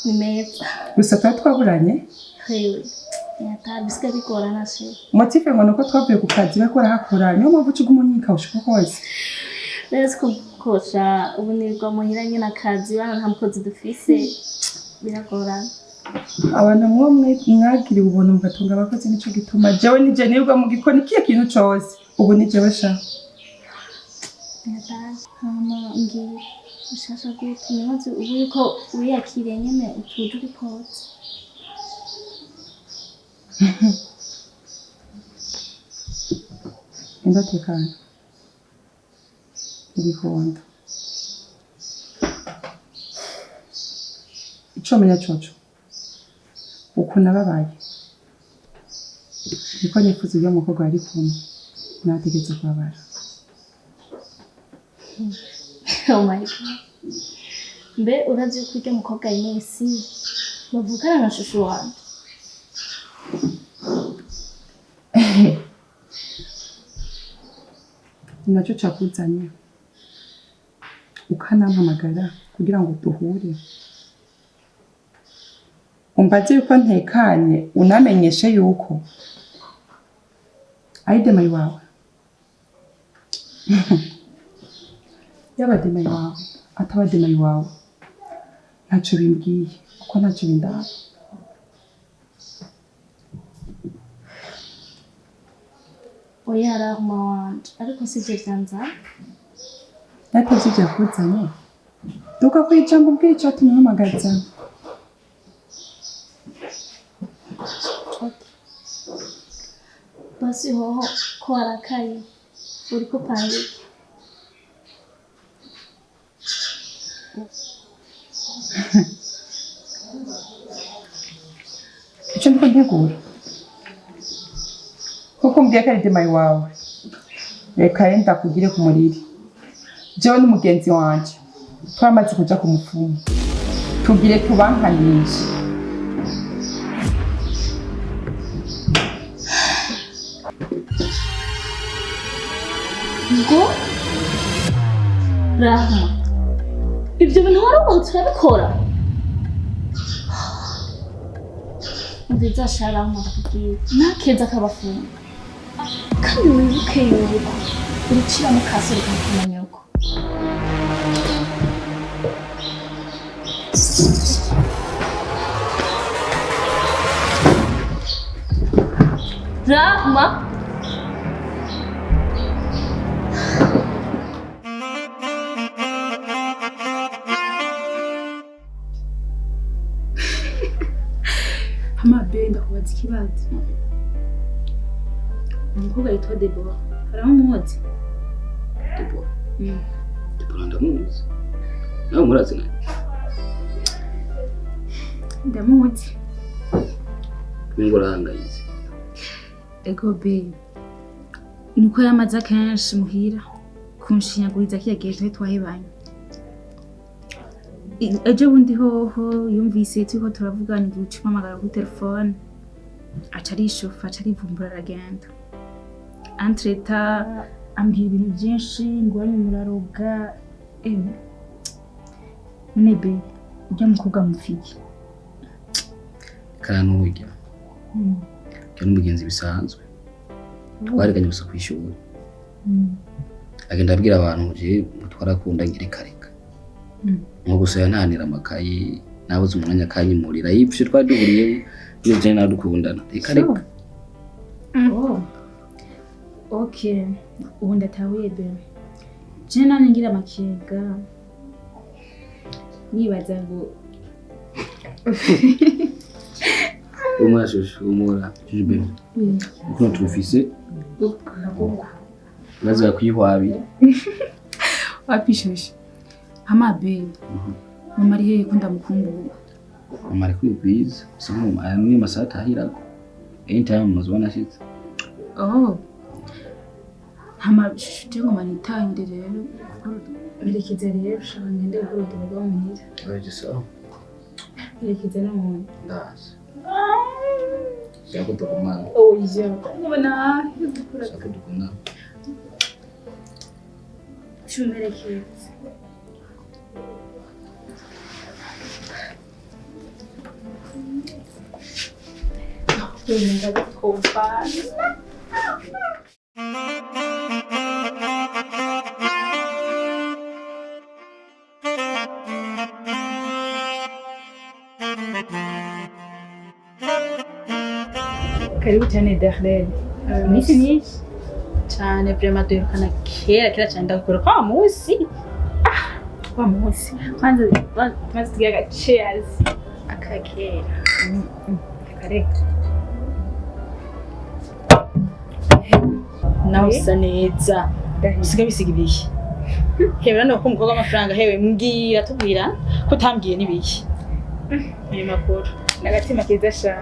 Ni meza. Gusa tuba twaburanye. Hewe. Yata bisigaye bigorana she. Motif ngo nuko twavuye ku kazi bariko barahakora, niyo mpamvu uca uguma unyikawusha uko kose. Rero sikukosha ubu nirirwa muhira nyine akazi bana nta mukozi dufise biragorana. Abantu mwo mwagiriwe ubuntu mugatunga abakozi, nico gituma jewe nije nirirwa mu gikoni kiya kintu cose ubu ni jewe sha. Yata hama mbwira ushasha gute nibaze ubu yuko wiyakiriye nyene utuje uri poze. Indatekana igikondo ico menya coco ukuntu nababaye niko nifuza ibyo mukobwa yari kumwe nategetse kubabara. Oh my God. Mbe urazi yuko urya mukobwa Inesi bavukana na shushu wanje. Nacyo cakuzanye ukanampamagara kugira ngo duhure umbaze yuko ntekanye unamenyeshe yuko ari demayi wawe yaba demayi wawe ataba demayi wawe ntacyo bimbwiye kuko ntacyo bindaba. Oya Rahma wanje ariko sivyo vyanzanye. Ariko sivyo vyakuzanye duka kwijambo ubwire icatumye umpamagaza. Basi hoho ko warakaye uriko upanga iki? Ico ndiko ntegura kuko mbwiye ko ari demayi wawe reka rero ndakugire ku muriri jewe n'umugenzi wanje twamaze kuja ku mupfumu tugire tubankanishe. Ngo Rahma ibyo bintu wari turabikora nziza sha Rahma ndakubwira ntakeza akabafunga kandi wibuke yuko urucira mukase rukamutuma nyoko. Rahma Hama be ndakubaza ikibazo. Umukobwa yitwa Deborah haramuzi? Deborah? Deborah ndamuzi. Nawe murazi naye? Ndamuzi. Mingo urahangayitse. Ego be. Nuko yamaze kenshi muhira kunshinyaguriza kiya gihe twari twahebanye. Ejo bundi hoho yumvise turiko turavugana igihe ucumamagara kuri telefone aca arishofa aca arivumbura aragenda. Entreta ambwira ibintu byinshi ngo wari muraroga ewe none be urya mukobwa mufiki Kara n'urya urya n'umugenzi bisanzwe twariganye gusa kw'ishuri agenda abwira abantu ngo je twarakunda ngira reka nko gusa yantanira amakayi nabuze umwanya akanyimurira yipfye twari duhuriye iyo je nawe dukundana reka reka. Oh. Okay, ubu ndatahuye be. Je nane ngira amakenga nibaza ngo umura shushu umura shushu be ukuntu turufise baza kwihwabira wapi shushu hama be mama ari hehe ko ndamukumbuye? Mama ari kwigwiza gusa niyo masaha atahirako anytime muzobona ashitse. Oh. Hama shushu je ngoma nitahire rero merekeza rero shaka ngende gukora udukorwa muhira. Oje sawa. Merekeza n'umuntu. Ndazi. Shaka tugumana. Oya. Ngoma gukora. Shaka tugumana. Chumerekeza. Ndagukuvana. Karibu cyane Darlene. Iminsi myinshi. Cyane vraiment duherukana kera kera cyane, ndakukura kwa munsi. Wa munsi. Kwanza maze tugira aga cheers. Akakera. Reka. Nawe usa neza, usigaye bisiga ibihe. Hewe none ko umukobwa w'amafaranga, hewe mbwira, tubwira ko utambwiye n'ibiki ayo makuru. N'agatima keza sha.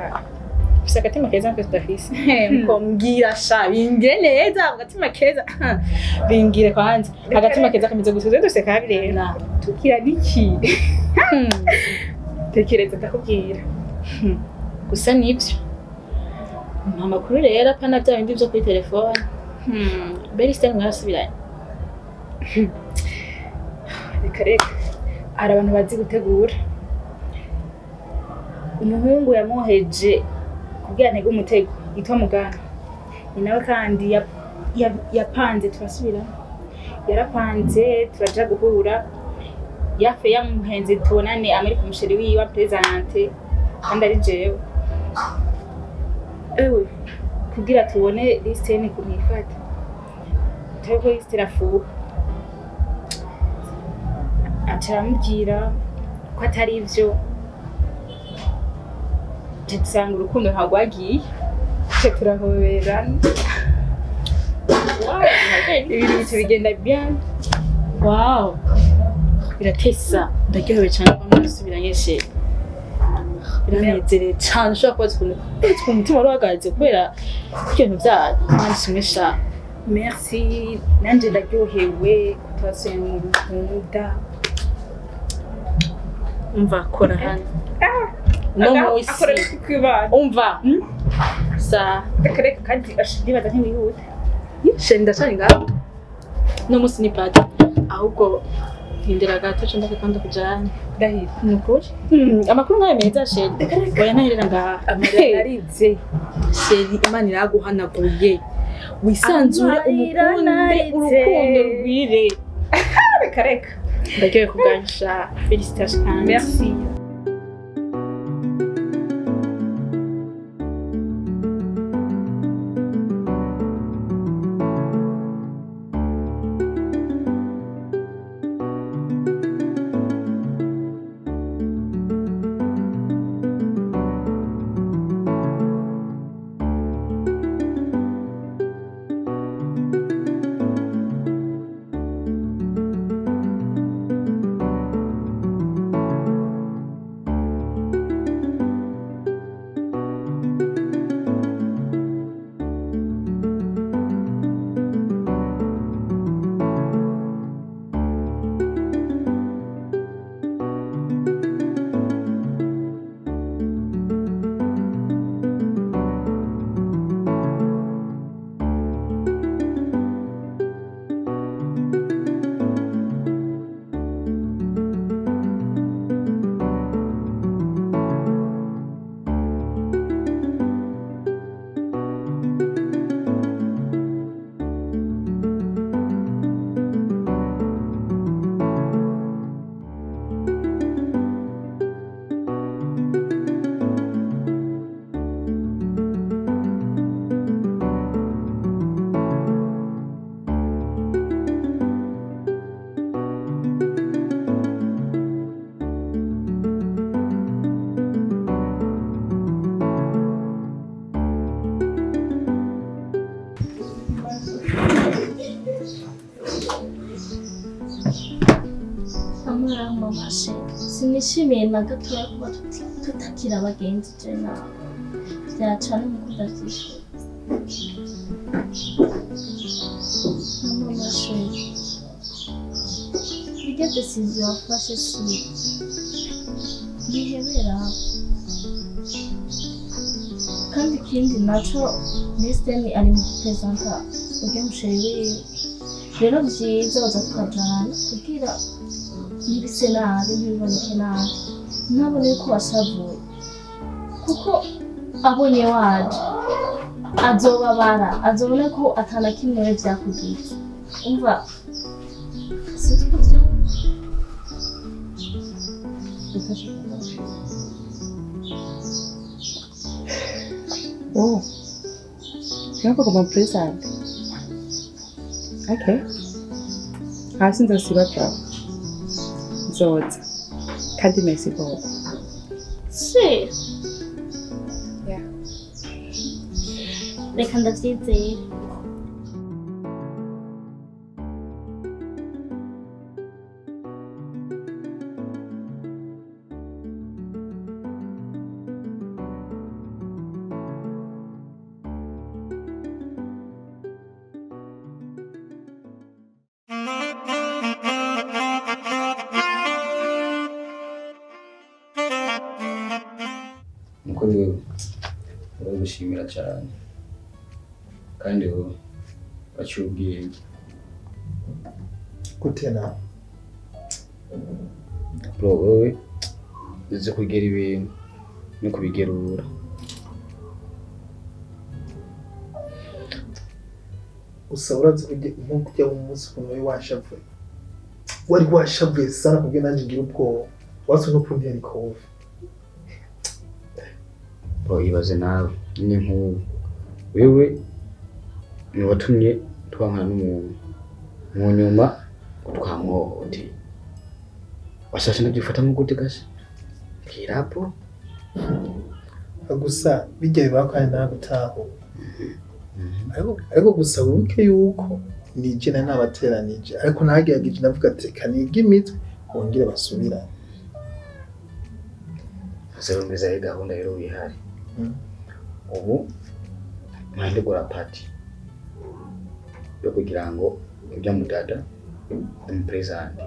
Ufise agatima keza natwe tudafise. Mko mbwira sha, bimbwire neza ako gatima keza, bimbwire kwanza agatima keza kameze gute? Tuze duseka habi rero. Na. Tukira niki? Tekereza ndakubwira. Gusa nibyo nta makuru rero, apana bya bindi byo kuri telefone. Berisitani mwarasubiranye? Reka reka. Hari abantu bazi gutegura. Umuhungu yamwoheje kugira ntege umutego yitwa Muganga. Ni nawe kandi yapanze turasubira. Yarapanze turaja guhura. Yafe yamuhenze tubonane amwereka umusheri wiwe ampresente kandi ari jewe. Ewe kugira tubone liste ni kumwifata. Turi ko liste irafuha. Aca aramubwira ko atari ivyo. Nca dusanga urukundo ntabwo rwagiye. Nca turahoberana. Ibintu bica bigenda bien. Wow, biratesa, ndaryohewe cyane kuba mwarasubiranye she, biranezereye cyane. Ushobora kubaza ukuntu uretse ukuntu umutima wari uhagaze kubera ibintu byanyu. Imana ishimwe sha. Merci, nanje ndaryohewe ko twasubiye mu rukunda. Umva, kora hano uno munsi. Akora kwibana. Umva sa. Reka reka, kandi ndibaza ntiwihuta. She, ndacari ngaho, uno munsi ni party. Ahubwo hindira gato ca ndakakanda kujana. Ndahira. Ni ukuri. Amakuru nk'ayo meza chéri, oya ntaherera ngaha. Amarira narize. Chéri, Imana iraguhanaguye, wisanzure. Amarira Umukunde. naritse. Urukundo rwire. Reka reka. Ndaryohewe kubwanyu sha, félicitations kandi. Merci. Mama chérie, sinishimiye na gatoya kuba tutakira abagenzi je nawe. Vyacana nkuko ndavyifuza. Mama chérie, irya décision wafashe siyo. Yihebera. Kandi ikindi naco, Lisiteni ari mu gupresenta urya musheri wiwe. Rero vyiza baza tukajana kugira ntibise nabi, ntibiboneke nabi, ntabone yuko washavuye, kuko Abonye waje azobabara, azobona ko atana kimwe we vyakugize. Umva, sinzi uko vyumva. Oh. Ngakho kuma present. Okay. Hasi nzosiba bro. Nzoza. Kandi merci beaucoup. Si. Yeah. Reka ndavyizere. Mukuru wewe uragushimira cyane kandi wowe waciye ubwenge. Gute nawe? Bro, wowe uzi kugera ibintu no kubigerura. Gusa urazi kujya nko kujya mu munsi ukuntu wari washavuye, wari washavuye sana kubwo nanjye ngira ubwoba watse no kuntera ikofe. Bro, ibaze nawe nyine nk'ubu wewe ni watumye twankana n'umuntu mu nyuma ngo twamuhohoteye, washashe ndabyifatamo gute gase bwira bro? Gusa bijya bibaho kandi nawe gutahura, ariko gusa wibuke yuko nije nari nabateranije, ariko nagerageje ndavuga ati reka nige imitwe bongere basubirane. Zerumbiza ari gahunda rero wihari. Ubu ntandigura party yo kugira ngo ujya mudada umupresente.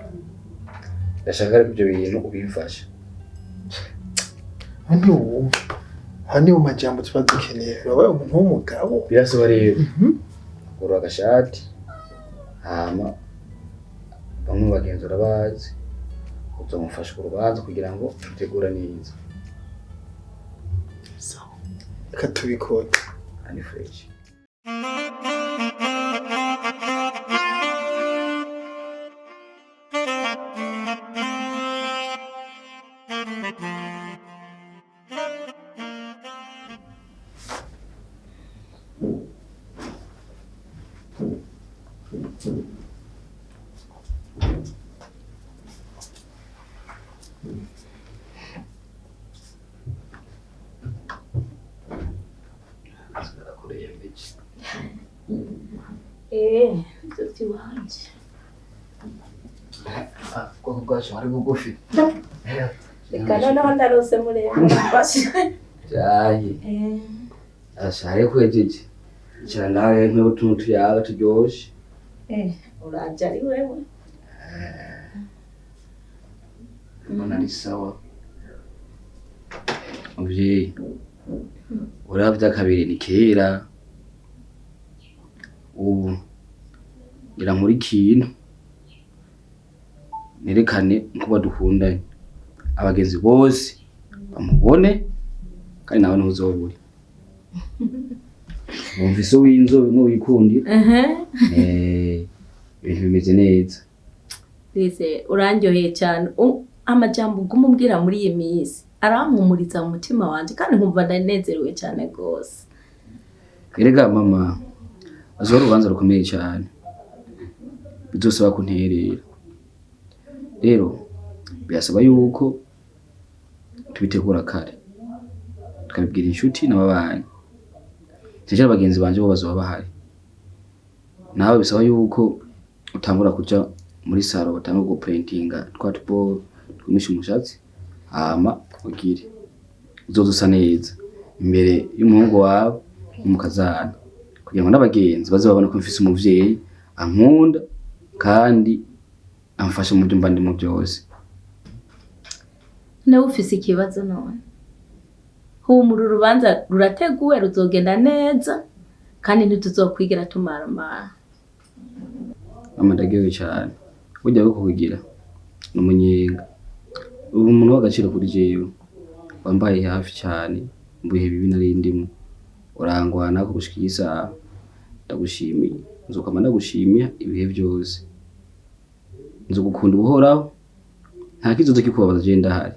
Ndashaka ariko ibyo bintu ubimfasha. Ntiwumva, aha ni mu majambo tuba dukeneye, urabaye umuntu w'umugabo. Birasaba rero kugura agashati, hama bamwe mu bagenzi urabazi, uzomufasha urubanza kugira ngo tutegura neza. Sawa, reka tubikore. Ani fresh. Ivyo vy'iwanje. Ubwoko bwacu ari bugufi. Reka noneho ndarose muremure mfashe. Jayi. Asha ariko ejeje. Icara nawe nk'ubu utuntu tuyaga turyoshe. Uraje ari wewe. Mbona ari sawa. Muvyeyi, uravye kabiri ni kera. Ubu ngira nkore ikintu nerekane nko badukundanye, abagenzi bose bamubone, kandi nawe ntuzobure. Wumvise uw'inzobe nk'uwikundira. Ibintu bimeze neza. Lise, urandyoheye cyane. Amajambo uguma umbwira muri iyi minsi arampumuriza mu mutima wanje, kandi nkumva ndanezerewe cyane rwose. Erega mama, azoba urubanza rukomeye cyane, bizosaba kunterera. Rero birasaba yuko tubitegura kare, tukabibwira inshuti n'ababanyi, cyane abagenzi banje bo bazoba bahari. Nawe bisaba yuko utangura kuja muri salo, batanga guprintinga twa tubo twumisha umushatsi, hama ugire uzoza usa neza imbere y'umuhungu wawe n'umukazana, kugira ngo n'abagenzi baze babone ko mfise umuvyeyi ankunda kandi amfasha mu byo mba ndimo byose. Nawe ufise ikibazo none? Humura, urubanza rurateguwe, ruzogenda neza kandi ntituzokwigira tumaramara. Mama, ndaryohewe cyane. Burya bwo kukugira ni umunyenga, ubu umuntu w'agaciro kuri jewe, wambaye hafi cyane. Mu bihe bibi nari ndimo urangwana ko gushika iyi saha, ndagushimiye, nzokama ndagushimiye ibihe byose. Nzogukunda ubuhoraho, nta kizoza kikubabaza, je ndahari.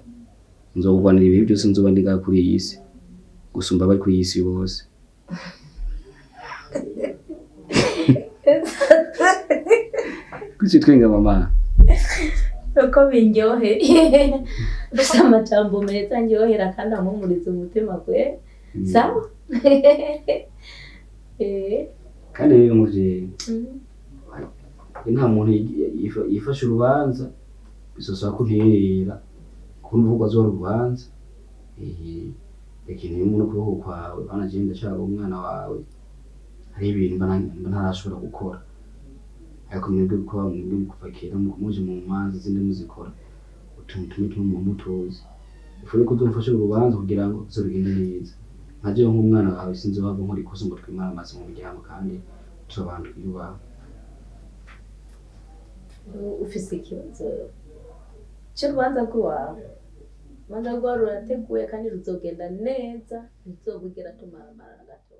Nzokugwanira ibihe byose nzoba ndi ngaha kuri iyi si, gusumba abari kuri iyi si bose. Kuki twenga mama? Uko binryoheye, gusa amajambo meza ndyohera kandi ampumuriza umutima kwe. Sawa. Kandi rero muvyeyi, nta muntu yifashe urubanza bizosaba ko nterera, kuko nuvuga azoba urubanza. Ikintu rimwe n'ukuboko kwawe bana, jewe ndacyari umwana wawe, hari ibintu mba ntarashobora gukora, ariko mwebwe kuko mwebwe kuva kera muje mu manza zindi muzikora, utuntu tumwe tumwe muba mutuzi. Ufure ko uzomfashe urubanza kugira ngo uzorugende neza. Nka jewe nk'umwana wawe sinzohava nkora ikosa ngo twimare amazi mu muryango, kandi turi abantu twiyubaha. Ufise ikibazo cy'urubanza rw'iwawe? Urubanza rwawe rurateguye kandi ruzogenda neza, ntituzobwigera tumaramara na gato.